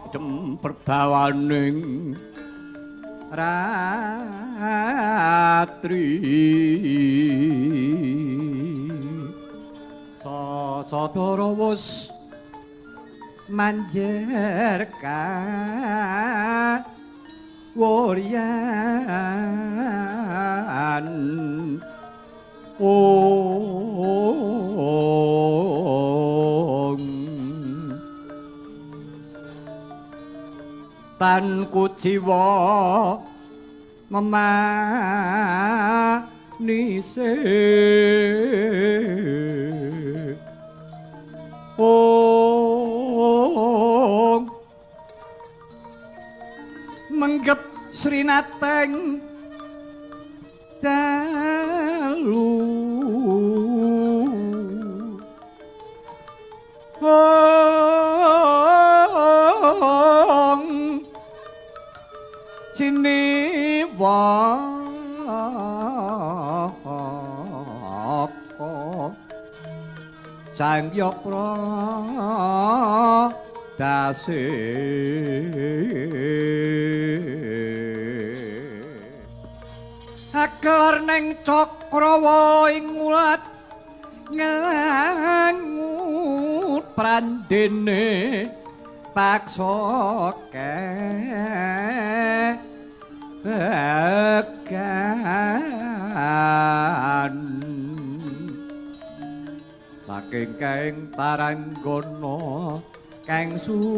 Ngidem perbawaning ratri sasadara wus manjer kawuryan ong tan kuciwa memanise ong menggep srinateng dalu ong ciniwaka Sang Hyang Pradase agelar neng cakrawa ing ulat ngelangut prandene paksa kebegan saking kaeng taranggana kang sumiwi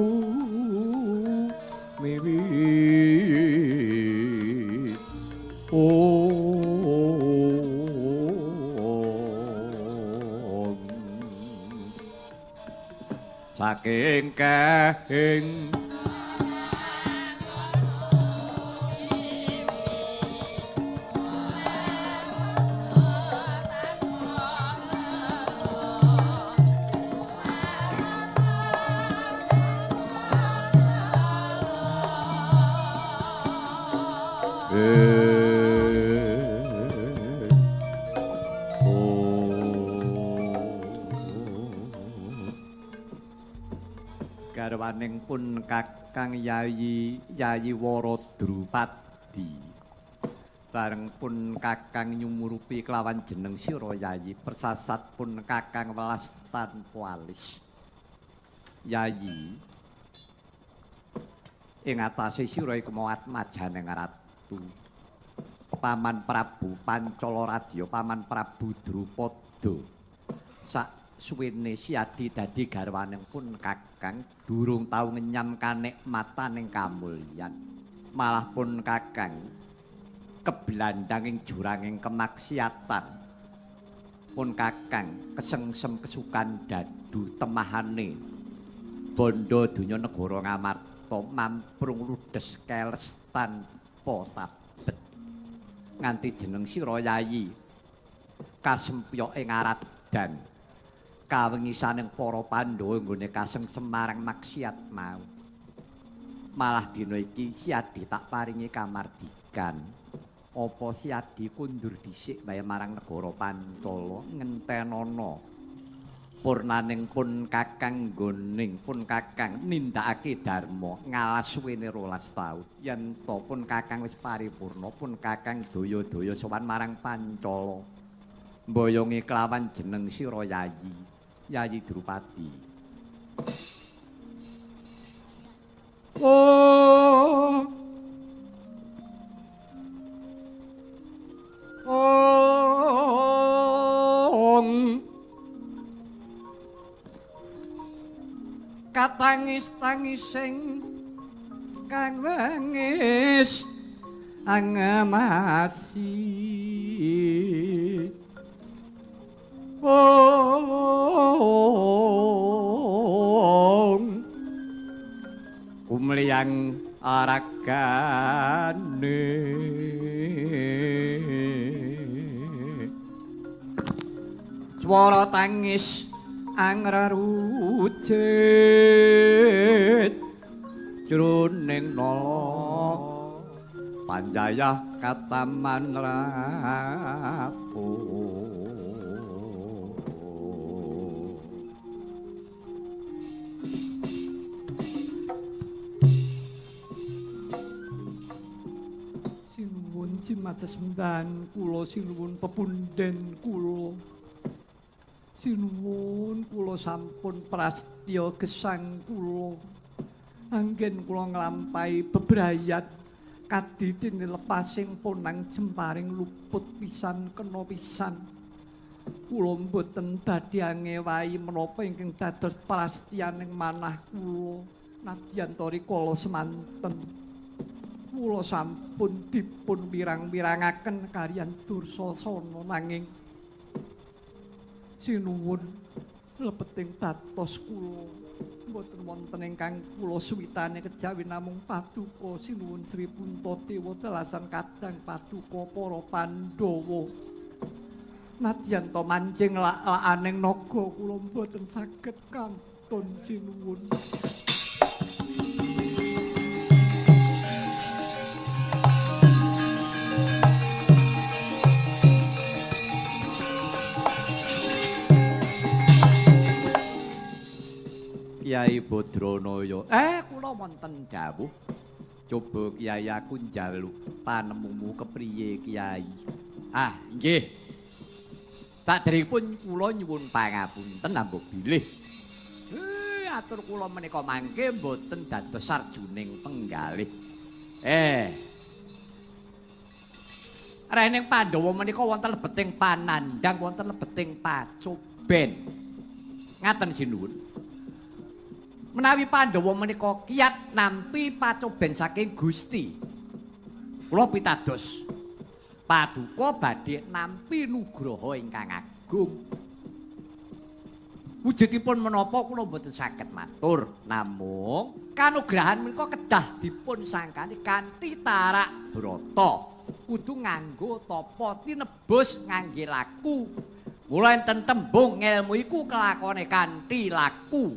ong saking kaeng garwaning pun Kakang Yayi Yayi Wara Drupadi bareng pun Kakang nyumurupi kelawan jeneng sira Yayi persasat pun Kakang welas tanpa alis Yayi ing atase sira iku mau atmajaning ratu Paman Prabu Pancala Radya Paman Prabu Drupada sak suwene Siadi dadi garwaning pun Kakang durung tau ngenyam kanikmataning kamulyan malah pun Kakang keblandang ing juranging kemaksiatan pun Kakang kesengsem kesukan dadu temahane bondo donya negara Ngamarta mamprung ludes keles tanpa tabet nganti jeneng sira Yayi kasempyok ing aradhan kawengisaning para Pandhawa nggone kasengsem marang maksiat mau. Malah dina iki Siadi tak paringi kamardikan. Apa Siadi kundur dhisik wae marang negara Pancala ngentenono purnaning pun Kakang nggoning pun Kakang nindakake dharma ngalas suwene 12 taun. Yen to pun Kakang wis paripurna pun Kakang daya-daya sowan marang Pancala. Mboyongi kelawan jeneng sira Yayi Yayi Drupadi. Oh ong katangis-tangising kang wengis angemasi ong kumliyang aragane swara tangis angrarujit jroning nala panjayah kataman rapuh. Sinuwun jimat sesembahan kula, sinuwun pepunden kula. Sinuwun kula sampun prastya gesang kula. Anggen kula nglampahi bebrayat kadidene lepasing ponang jemparing luput pisan kena pisan. Kula mboten badhe angewahi menapa ingkang dados prastyaning manah kula. Nadyan ta rikala semanten kula sampun dipun wirang-wirangaken kaliyan Dursasana, nanging sinuwun lebeting batos kula mboten wonten ingkang kula suwitane kejawi namung paduka sinuwun Sri Puntadewa telasan kadang paduka para Pandhawa. Nadyan ta manjing lak-lakaning naga kula mboten saged kantun sinuwun. Kyai Badranaya, kula wonten dawuh. Coba Kyai aku njaluk panemumu kepriye Kyai? Ah, nggih. Saderengipun kula nyuwun pangapunten ambok bilih. Atur kula menika mangke mboten dados sarjuning penggalih. Rening Pandhawa menika wonten lebeting panandhang, wonten lebeting pacoben. Ngaten sinuwun. Menawi Pandhawa menika kiyat nampi pacoben saking Gusti, kula pitados paduka badhe nampi nugraha ingkang agung. Wujudipun menapa kula mboten saged matur, namung kanugrahan menika kedah dipun sangkani kanthi tarak brata, kudu nganggo tapa tinebus ngangge laku. Mula enten tembung ngelmu iku kelakone kanthi laku.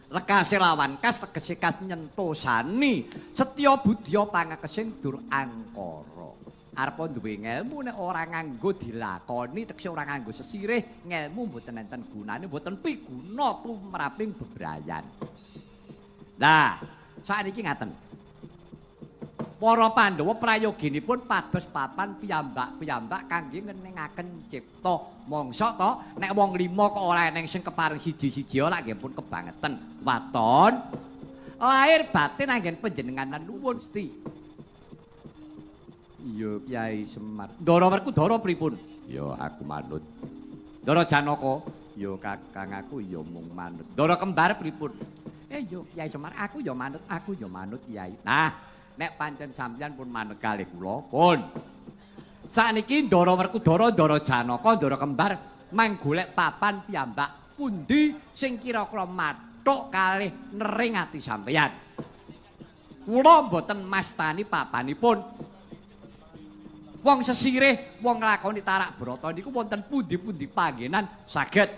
Lekase lawan kas tegese kas nyentosani setya budya pangakesing dur angkara. Arepa duwe ngelmu nek ora nganggo dilakoni tegese ora nganggo sesirih, ngelmu mboten enten gunane, mboten piguna tumraping bebrayan. Lah, sakniki ngaten. Para Pandhawa prayoginipun pados papan piyambak-piyambak kangge ngeningaken cipta. Mongso to nek wong lima kok ora eneng sing kepareng siji-siji ora nggih pun kebangetan. Waton lahir batin anggen panjenengan nuwun Gusti. Iya Kyai Semar. Ndara Werkudara pripun? Ya aku manut. Ndara Janaka? Ya Kakang aku ya mung manut. Ndara Kembar pripun? Ya Kyai Semar aku ya manut, aku ya manut Kyai. Nah, nek pancen sampeyan pun manut kalih kula pun. Sakniki Ndara Werkudara, Ndara Janaka, Ndara Kembar manggolek papan piyambak pundi sing kira-kira mathuk kalih nering ati sampeyan. Kula mboten mastani papanipun. Wong sesirih, wong nglakoni tarak brata niku wonten pundi-pundi panggenan saged.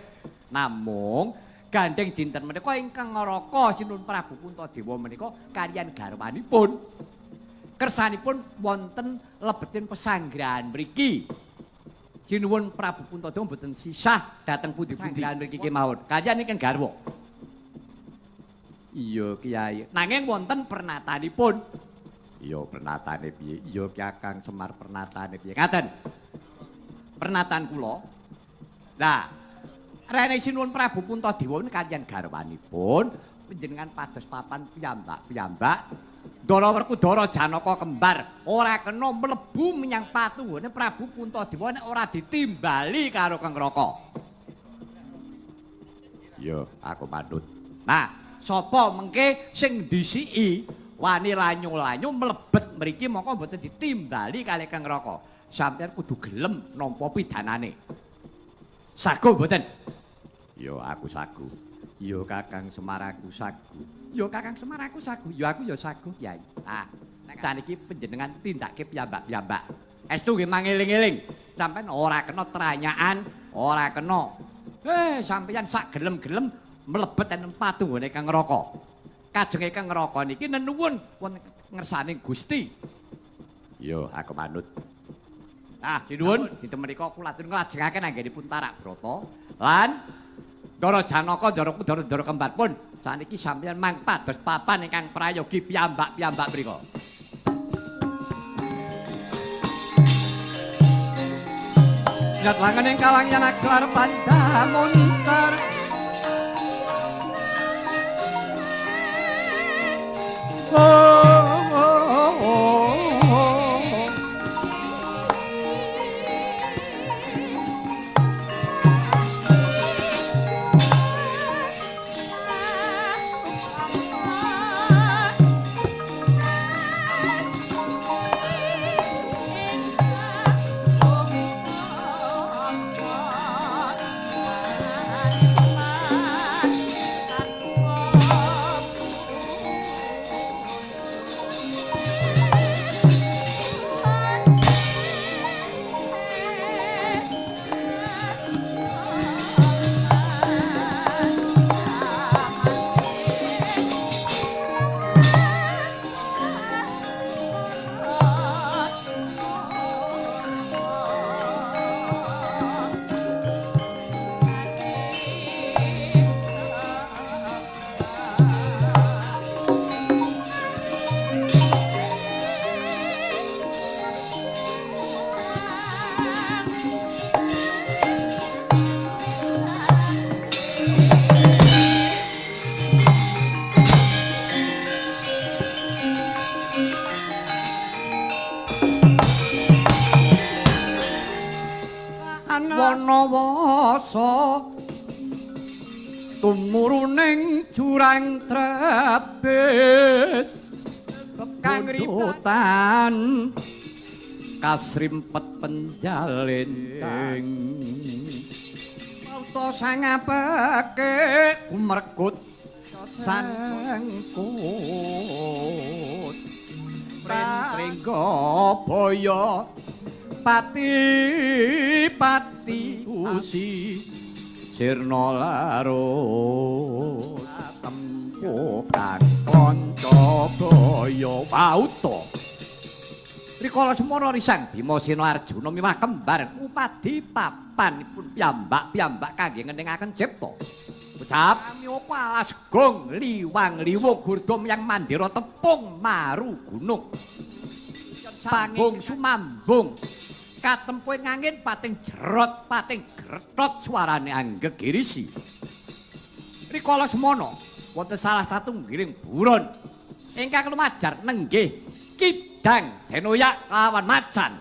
Namung gandeng dinten menika ingkang ngraka Sinuwun Prabu Puntadewa menika kaliyan garwanipun. Kersanipun wonten lebetin pesanggrahan mriki. Sinuwun Prabu Puntadewa mboten sisah dhateng pundi-pundi mriki kemawon. Kaliyan ingkang garwa. Iya Kyai. Nanging wonten pernatanipun. Iya pernatane piye? Iya Kakang Semar pernatane piye? Ngaten. Pernatan kula. Lah, rene Sinuwun Prabu Puntadewa kaliyan garwanipun panjenengan pados papan piyambak-piyambak Ndara Werkudara Janaka Kembar ora kena mlebu menyang patunggone Prabu Puntadewa nek ora ditimbali karo Kang Raka. Iya, aku manut. Nah, sapa mengke sing dhisiki wani lanyu-lanyu mlebet mriki mongko mboten ditimbali kalih Kang Raka. Sampeyan kudu gelem nampa pidanane. Sago mboten? Ya aku sago. Ya Kakang Semar aku sago. Ya Kakang Semar aku sago. Ya aku ya sago, Kyai. Nah, nek saniki panjenengan tindake piyambak-piyambak. Estu nggih mangeling-eling. Sampeyan ora kena tranyaan, ora kena. Sampeyan sak gelem-gelem mlebet ing patunggone Kang Raka. Kajenge Kang Raka niki nenuwun wonten ngersane Gusti. Ya aku manut. Ah, sinuwun dinten menika kula atur nglajengaken anggenipun tarak brata lan Ndara Janaka, Ndara Kudara, Ndara Kembar pun saniki sampeyan mang pados papan ingkang prayogi piyambak-piyambak mriku. Nyat langen ing kalangyan aglar pandamuntar. Oh, oh, oh, oh. Wanawasa tumuruning jurang trepes kang ributan kasrimpet penjalin pauta sangapeke kumregut sangkut pringga baya pati pati usi sirna larut tempuh kang kanca baya pauta. Rikala semana risang Bima Sena Arjuna miwah kembar ngupadi papanipun piyambak-piyambak kangge ngeningaken cipta. Ucap alas gong liwang liwung gurda yang mandira tepung maru gunung. Sambung sumambung katempuh ngangin pating jerot pating gretot suarane anggegirisi. Rikala semana wonten salah satunggiling buron ingkang lumajar nenggih kidang denoyak lawan macan.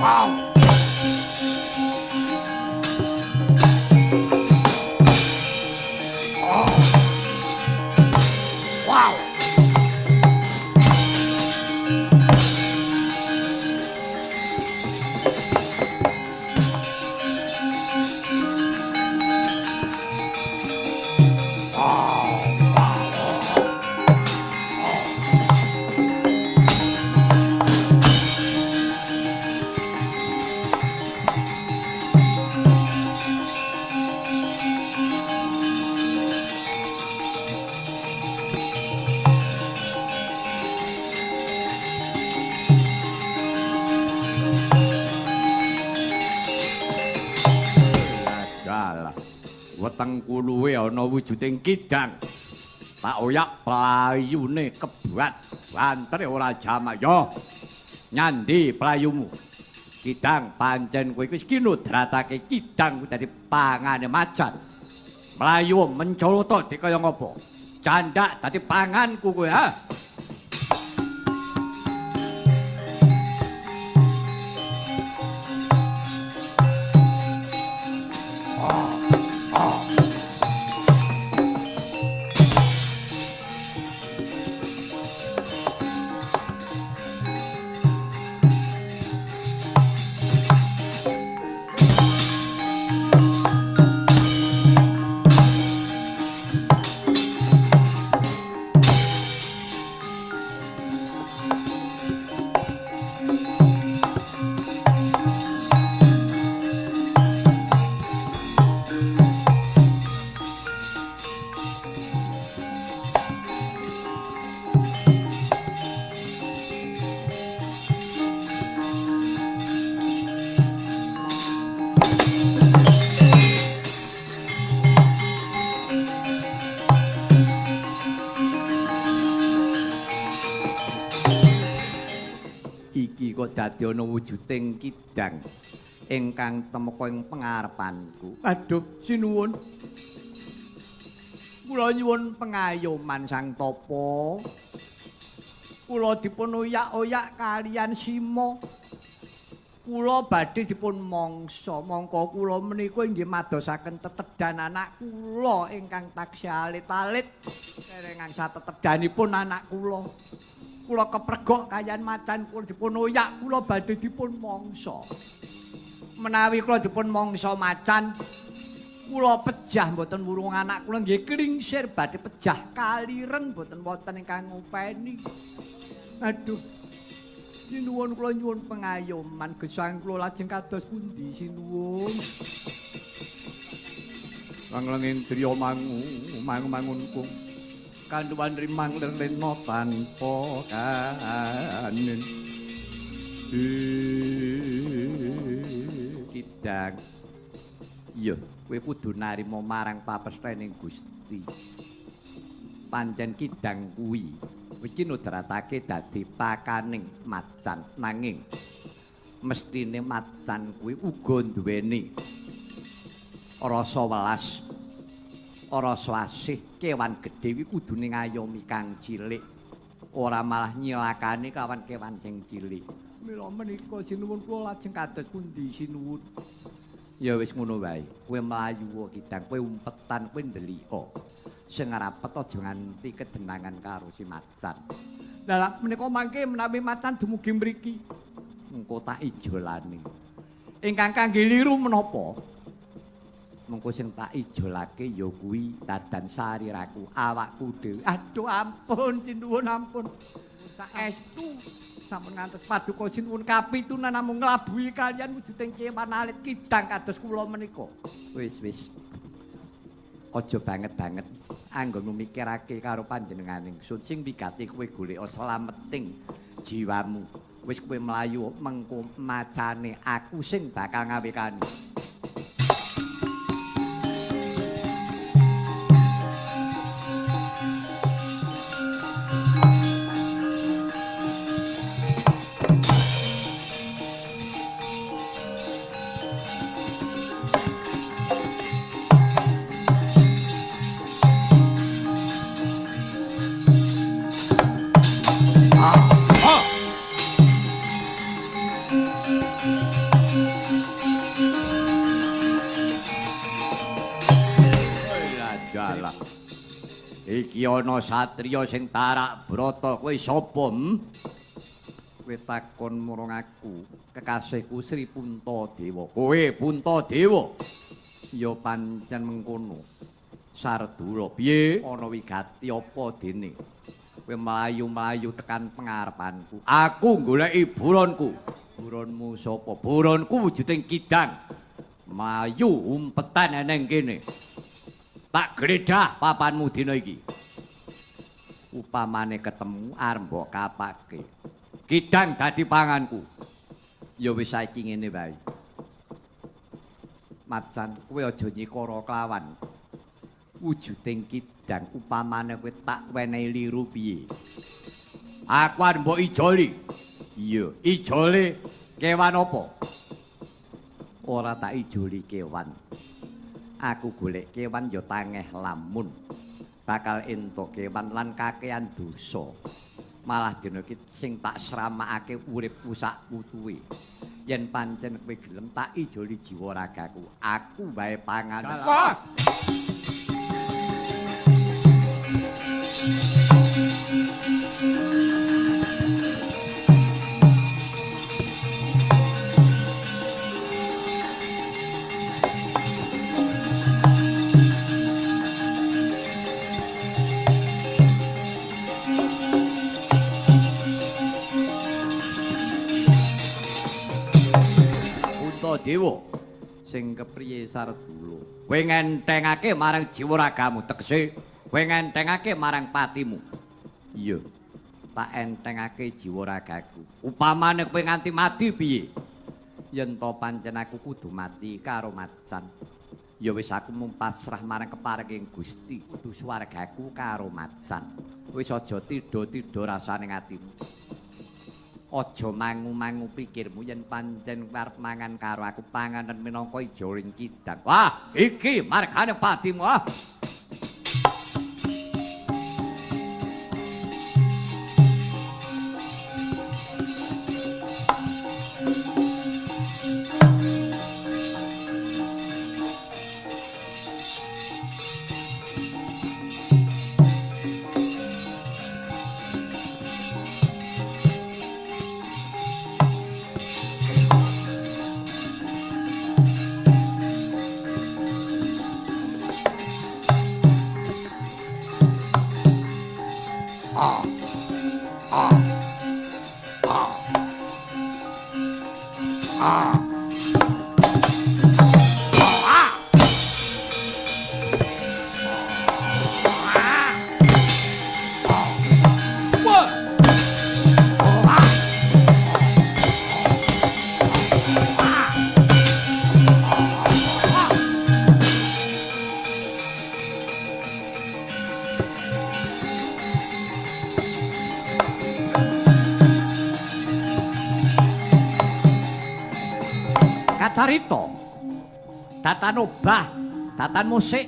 Wow. Oh. Wow. Weteng kuluwe ana wujuding kidang. Tak oyak playune kebat bantere ora jamak. Yo nyandi playumu. Kidang pancen kowe wis kinudratake kidang kuwi dadi pangane macan. Mlayu mencoloto dik kaya ngopo? Candak dadi panganku kowe ha. dadi ana wujuding kidang ingkang temeka ing pengarepanku. Aduh, sinuwun. Kula nyuwun pengayoman Sang Tapa. Kula dipun oyak-oyak kaliyan Sima. Kula badhe dipun mangsa, mangka kula menika inggih madosaken tetedan anak kula ingkang taksih alit-alit. Dereng angsal tetedanipun anak kula. Kula kepregok kaliyan macan kula dipun oyak, kula badhe dipun mangsa. Menawi kula dipun mangsa macan, kula pejah mboten wurung anak kula nggih klingsir badhe pejah kaliren mboten wonten ingkang ngopeni. Aduh. Sinuwun kula nyuwun pengayoman gesang kula lajeng kados pundi sinuwun. Langlenging driya mangu mangu mangunkung kandhuwan rimang lir lena tanpa kanen. Kidang. Iya, kowe kudu narima marang papesthening Gusti. Pancen kidang kuwi wis kinudratake dadi pakaning macan, nanging mestine macan kuwi uga duweni rasa welas, rasa asih. Kewan gedhe kuwi kudune ngayomi kang cilik, ora malah nyilakani kawan kewan sing cilik. Mila menika sinuwun kula lajeng kados pundi sinuwun? Ya wis ngono wae, kowe mlayu kidang, kowe umpetan, kowe ndelika. Sing rapet aja nganti kedenangan karo si macan. Lah lak menika mangke menawi macan dumugi mriki, mengko tak ijolane. Ingkang kangge liru menapa? Mengko sing tak ijolake ya kuwi dadan sariraku, awakku dhewe. Aduh ampun sinuwun ampun. Saestu sampun ngantos paduka sinuwun kapitunan namung nglabuhi kaliyan wujuding kewan alit kidang kados kula menika. Wis wis. Aja banget-banget anggonmu mikirake karo panjenengan ingsun sing wigati kowe golek slameting jiwamu. Wis kowe mlayu mengko macane aku sing bakal ngawekani. Iki ana satriya sing tarak brata, kowe sapa? Kowe takon marang aku, kekasihku Sri Puntadewa. Kowe Puntadewa? Ya pancen mengkono. Sardula, piye? Ana wigati apa dene? Kowe mlayu-mlayu tekan pengarepanku. Aku goleki buronku. Buronmu sapa? Buronku wujuding kidang. Mlayu umpetan eneng kene. Tak gledah papanmu dina iki. Upamane ketemu arep mbok kapake. Kidang dadi panganku. Ya wis saiki ngene wae. Macan, kowe aja nyikara kelawan wujuding kidang. Upamane kowe tak wenehi liru piye? Aku arep mbok ijoli. Iya, ijole kewan apa? Ora tak ijoli kewan. Aku golek kewan ya tangeh lamun bakal entuk kewan lan kakean dosa. Malah dina iki sing tak sramakake uripku sak putuwe. Yen pancen kowe gelem tak ijoli jiwa ragaku, aku wae pangan. Wah! Dewa sing kepriye Sardula, kowe ngenthengake marang jiwa ragamu, tegese kowe ngenthengake marang patimu. Iya, tak enthengake jiwa ragaku. Upamane kowe nganti mati piye? Yen to pancen aku kudu mati karo macan, ya wis aku mung pasrah marang keparenga Gusti, kudu swargaku karo macan. Wis aja tidha-tidha rasane atimu. Aja mangu-mangu pikirmu yen pancen arep mangan karo aku panganan minangka ijoring kidang. Wah, iki margane patimu. Ah. Kacarita datan obah, datan musik,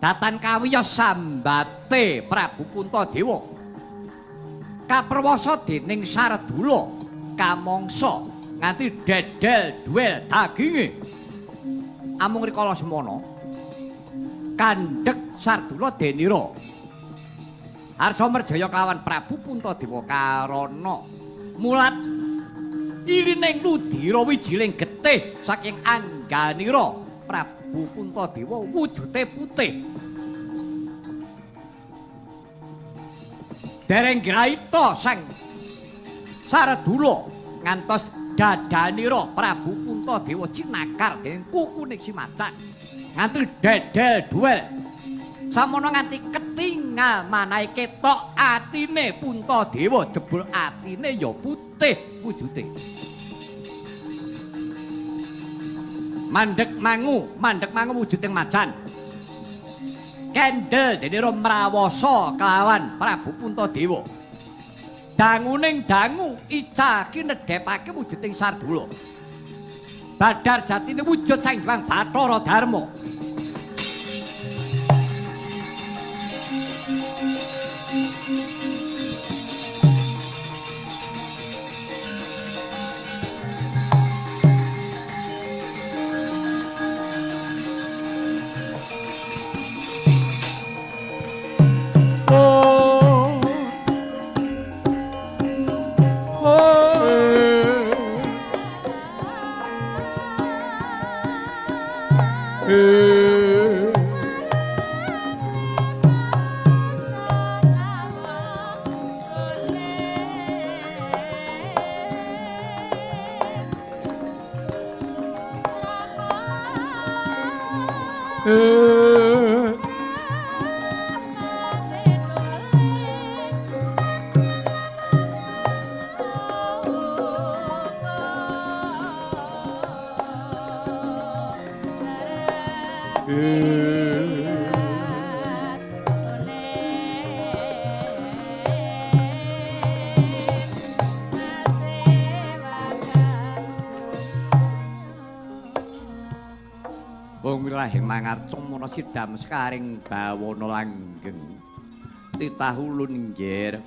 datan kawiyos sambate Prabu Puntadewa kaperwasa dening Sardula kamangsa nganti dedel duel daginge. Amung rikala semana kandhek Sardula denira Harsa Merjaya kawan Prabu Puntadewa karana mulat ilining ludira wijiling getih saking angganira Prabu Puntadewa wujude putih. Dereng graita sang Sardula ngantos dadanira Prabu Puntadewa cinakar dening kukune si macan nganti dedel duel. Samono nganti ketingal manahe ketok atine Puntadewa jebul atine ya putih wujude. Mandek mangu wujuding macan. Kendel denira mrawasa kelawan Prabu Puntadewa. Danguning dangu ica kinedhepake wujuding Sardula. Badar jatine wujud Sang Hyang Bathara Darma. Wong mangarca mana sidam sekaring bawana langgeng titah ulun nggir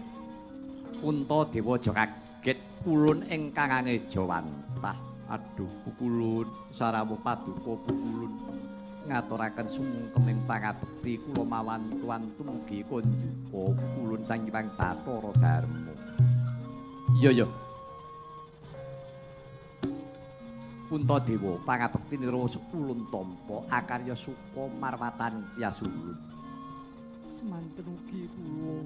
Puntadewa aja kaget ulun ingkang angejawantah. Aduh pukulun sarawuh paduka pukulun ngaturaken sungkeming pangabekti kula mawantu-wantu mugi kunjuka pukulun Sang Hyang Bathara Darma. Iya ya Puntadewa pangabekti nira ulun tampa akarya suka marwatan yasulun. Semanten ugi kula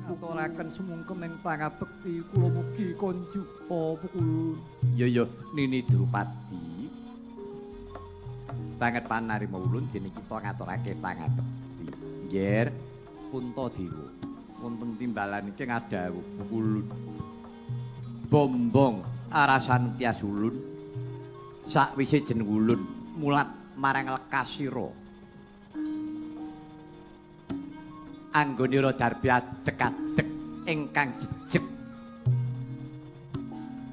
ngaturaken sumungkeming pangabekti kula mugi konjuka pukulun. Iya ya Nini Drupadi. Banget panarima ulun dene kita ngaturake pangabekti. Nggih Puntadewa wonten timbalan iki ngadhawuh pukulun. Bombong arasan tiasulun sakwise jeneng ulun mulat marang lekasira anggonira darbi adeg-adeg ingkang jejeg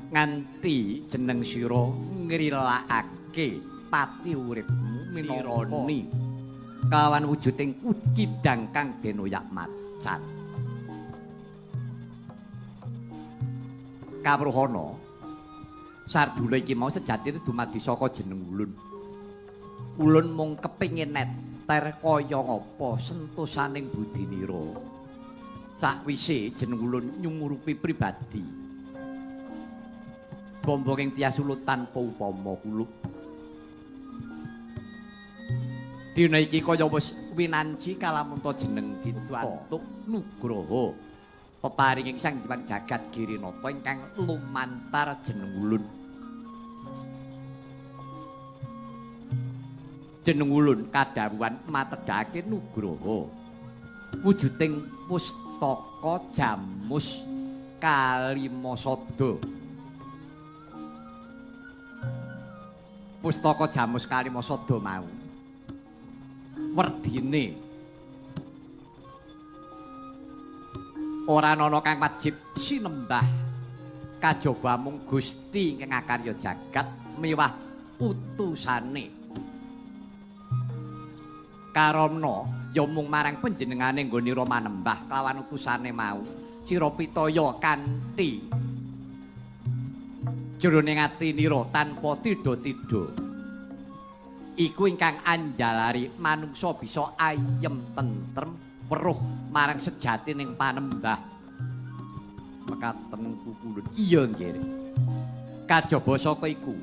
Nganti jeneng sira ngrilakake pati uripmu minarani kelawan wujuding kidang kang den oyak macan. Kawruhana sardula iki mau sejatine dumadi saka jeneng ulun. Ulun mung kepengin neter kaya ngapa sentosaning budinira. Sakwise jeneng ulun nyumurupi pribadi. Bombonging tias ulut tanpa upama kulup. Dina iki kaya wis winanci kalamunta jeneng kitu antuk nugraha peparinging Sang Hyang Jagat Girinata ingkang lumantar jeneng ulun. Jeneng ulun kadhawuhan matedhake nugraha wujuding pustaka Jamus Kalimasada. Pustaka Jamus Kalimasada mau werdine ora ana kang wajib sinembah kajaba mung Gusti ingkang akarya jagat miwah utusane. Karana ya mung marang panjenengane nggonira manembah kelawan utusane mau sira pitaya kanthi jroning atinira tanpa tidha-tidha. Iku ingkang anjalari manungsa bisa ayem tentrem weruh marang sejatining panembah. Mekaten kukulun. Iya nggih. Kajaba saka iku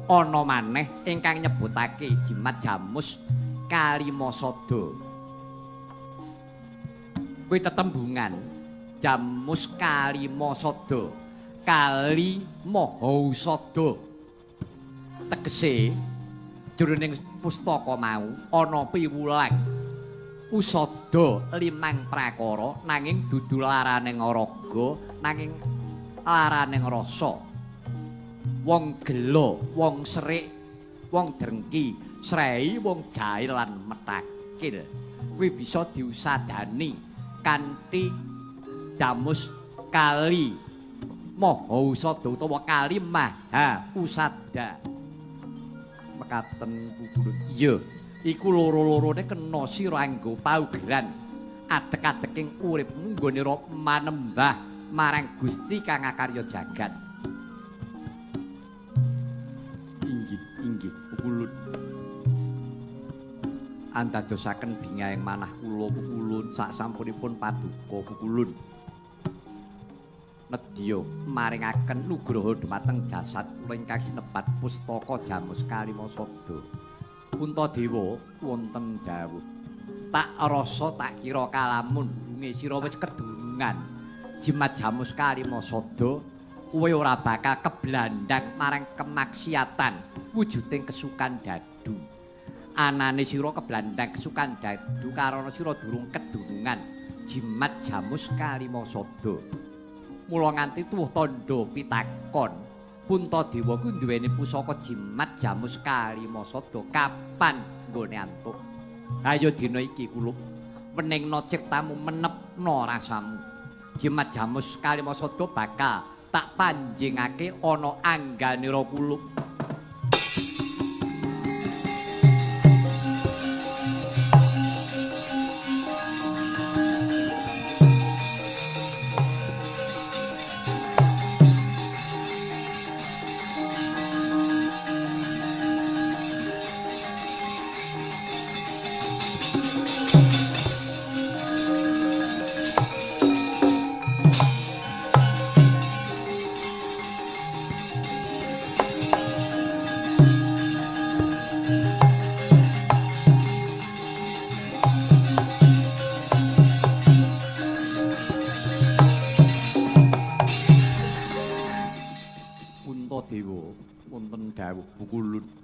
ana maneh ingkang nyebutake jimat Jamus Kalimasada. Kuwi tetembungan Jamus Kalimasada, Kali Mahausada. Tegese jroning pustaka mau ana piwulang usada limang prakara nanging dudu laraning raga nanging laraning rasa. Wong gela, wong serik, wong drengki, srei, wong jahil lan metakil kuwi bisa diusadani kanthi Jamus Kali Mahausada utawa Kali Maha Usada. Mekaten kukulun. Iya, iku loro-lorone kena sira anggo paugeran adeg-adeking uripmu nggonira manembah marang Gusti kang akarya jagat. Inggih, inggih kukulun. Andadosaken bingahing manah kula kukulun sak sampunipun paduka kukulun. Nedya maringaken nugraha dhumateng jasad kula ingkang sinebat pustaka Jamus Kalimasada. Puntadewa wonten dawuh. Tak rasa tak kira kalamun dununge sira wis kedunungan jimat Jamus Kalimasada kowe ora bakal keblandang marang kemaksiatan wujuding kesukan dadu. Anane sira keblandang kesukan dadu karana sira durung kedunungan jimat Jamus Kalimasada. Mula nganti tuwuh tandha pitakon Puntadewa ku duweni pusaka jimat Jamus Kalimasada kapan nggone antuk? Ayo dina iki kulup weningna ciptamu menepna rasamu. Jimat Jamus Kalimasada bakal tak panjingake ana angganira kulup.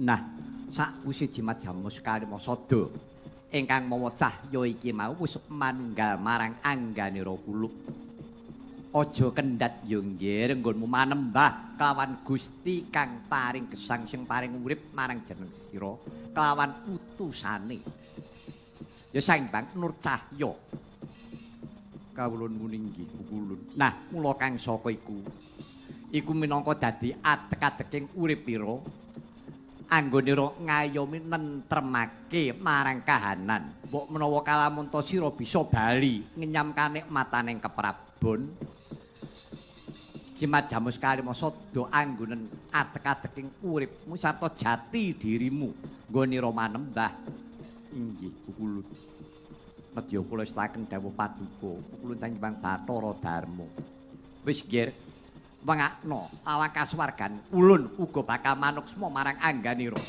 Nah, sakwise jimat Jamus Kalimasada ingkang mawa cahya iki mau wis manunggal marang angganira kulup. Aja kendhat ya nggih nggonmu manembah kelawan Gusti kang paring gesang sing paring urip marang jeneng sira kelawan utusane. Ya Sang Hyang Nur Cahya. Kawula nuwun inggih pukulun. Nah, mula kang saka iku iku minangka dadi adek-adeking urip ira. Anggonira ngayomi nentremake marang kahanan. Mbok menawa kalamunta sira bisa bali ngenyam kanikmataning keprabon. Jimat Jamus kalima sada anggonen adek-adeking uripmu sarta jati dirimu nggonira manembah. Inggih pukulun. Nedya kula estaken dawuh paduka pukulun Sang Hyang Bathara Darma. Wis nggih wengakno awak kasuwargan ulun uga bakal manuksma marang angganira.